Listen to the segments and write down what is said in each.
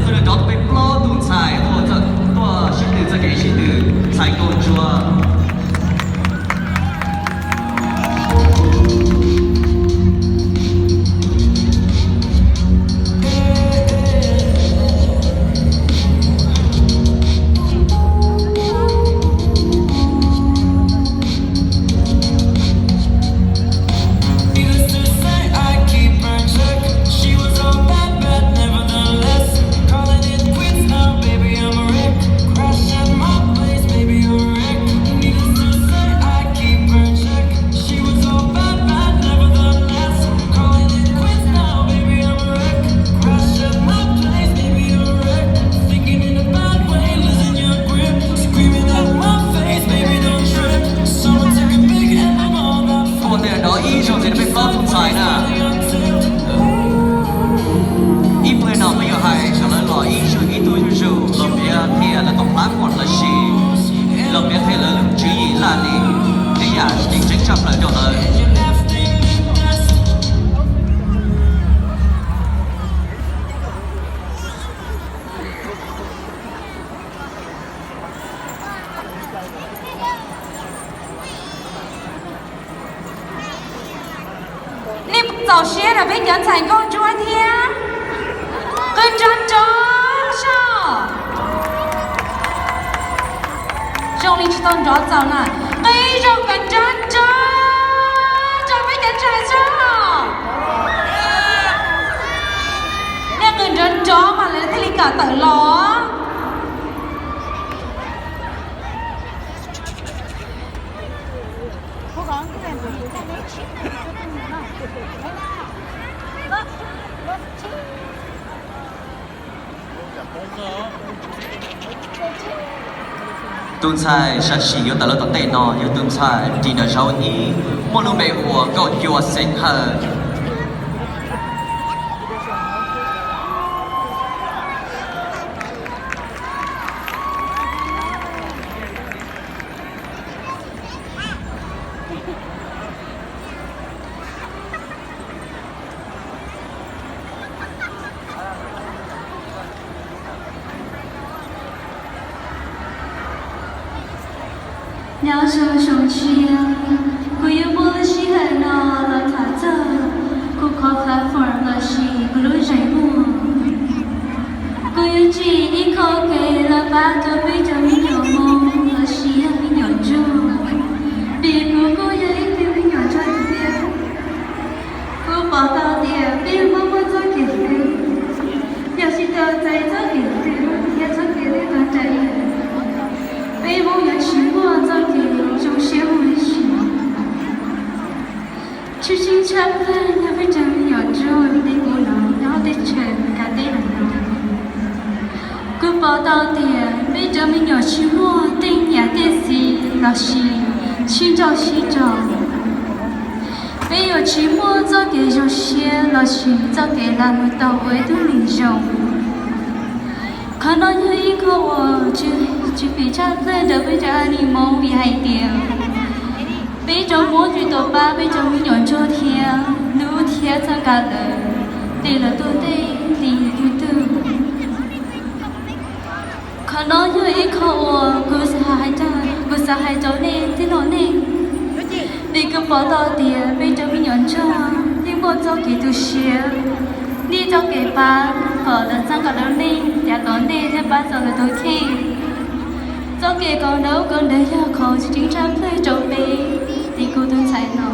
Tus nws rov tus peb plaub tus ntxhais tuaj sib tw txoj kev sib tw ntxhais nkauj ntsuab. Ua ntej rov ib zaug ntxiv rau peb plaub tus ntxhais na. Ib pliag no peb yuav hais tias lawv los ib zaug ib tug zuj zus los piav qhia lawv tus platform lossis los piav qhia lawv lub tswv yim laj lim, tej yam tseem ceeb tshaj plaws rau lawv. Nej puas txaus siab rau peb cov ntxhais nkauj ntsuab thiab? Qw nrov nrov soj. Zoo li tsis tau nrov txaus na. Qw ib zaug kom nrov nrov rau peb cov ntxhais soj. Nej qw nrov nrov mas lawv thiaj li kam tawm los. Tus ntxhais sam sim yuav tawm lawv tom ntej no yog tus ntxhais ris nram zaum ib, muaj lub npe ua Nkauj Cua Xeev Hawj. Nyob zoo zoo siab, kuv yuav muab lub sij hawm no los tham txog kuv qhov platform lossis kuv lub zeem muag. Kuv yuav tsim ib qho kev los pab rau peb cov me nyuam Hmoob lossis yog me nyuam ntsuag, vim kuv kuj yog ib tug me nyuam ntsuag tiag. Kuv pom tau tias peb muaj muaj txoj kev hlub, yog tsis tau txais txoj kev hlub thiab txoj kev hlub tag nrho, peb Hmoob yuav tsis muaj txoj kev zoo siab mus ib sim. Tshwj xeeb tshaj plaws yog peb cov me nyuam ntsuag li kuv no nyob teb chaws Meskas teb no. Kuv pom tau tias peb cov me nyuam tsis muaj tej niam tej txiv lossis sib nrauj sib tso, peb yuav tsis muaj txoj kev zoo siab lossis txoj kev lam mus tau ua ib tug neeg zoo. Qhov no yog ib qho uas tsis phem tshaj plaws rau peb cov a nis Hmoob vim hais tias peb cov Hmoob tsis tau pab peb cov me nyuam ntsuag thiab hlub thiab txhawb nqa lawv, tes lawv tuag tej li yus tug. Qhov no yog ib qho uas kuv xav hais, kuv xav hais rau nej tij laug nej, vim kuv pom tau tias peb cov me nyuam ntsuag yeej muaj txoj kev tu siab, nej txoj kev pab kom lawv txhawb nqa lawv, nej cav tom nej thiab pab txog lawv tus kheej. Txoj kev kaus ntaub kaus ntawv yog qhov tseem ceeb tshaj plaws rau peb li kuv tus ntxhais no.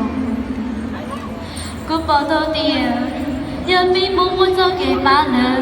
Kuv pom tau tias yog peb Hmoob muaj txoj kev pab lawv,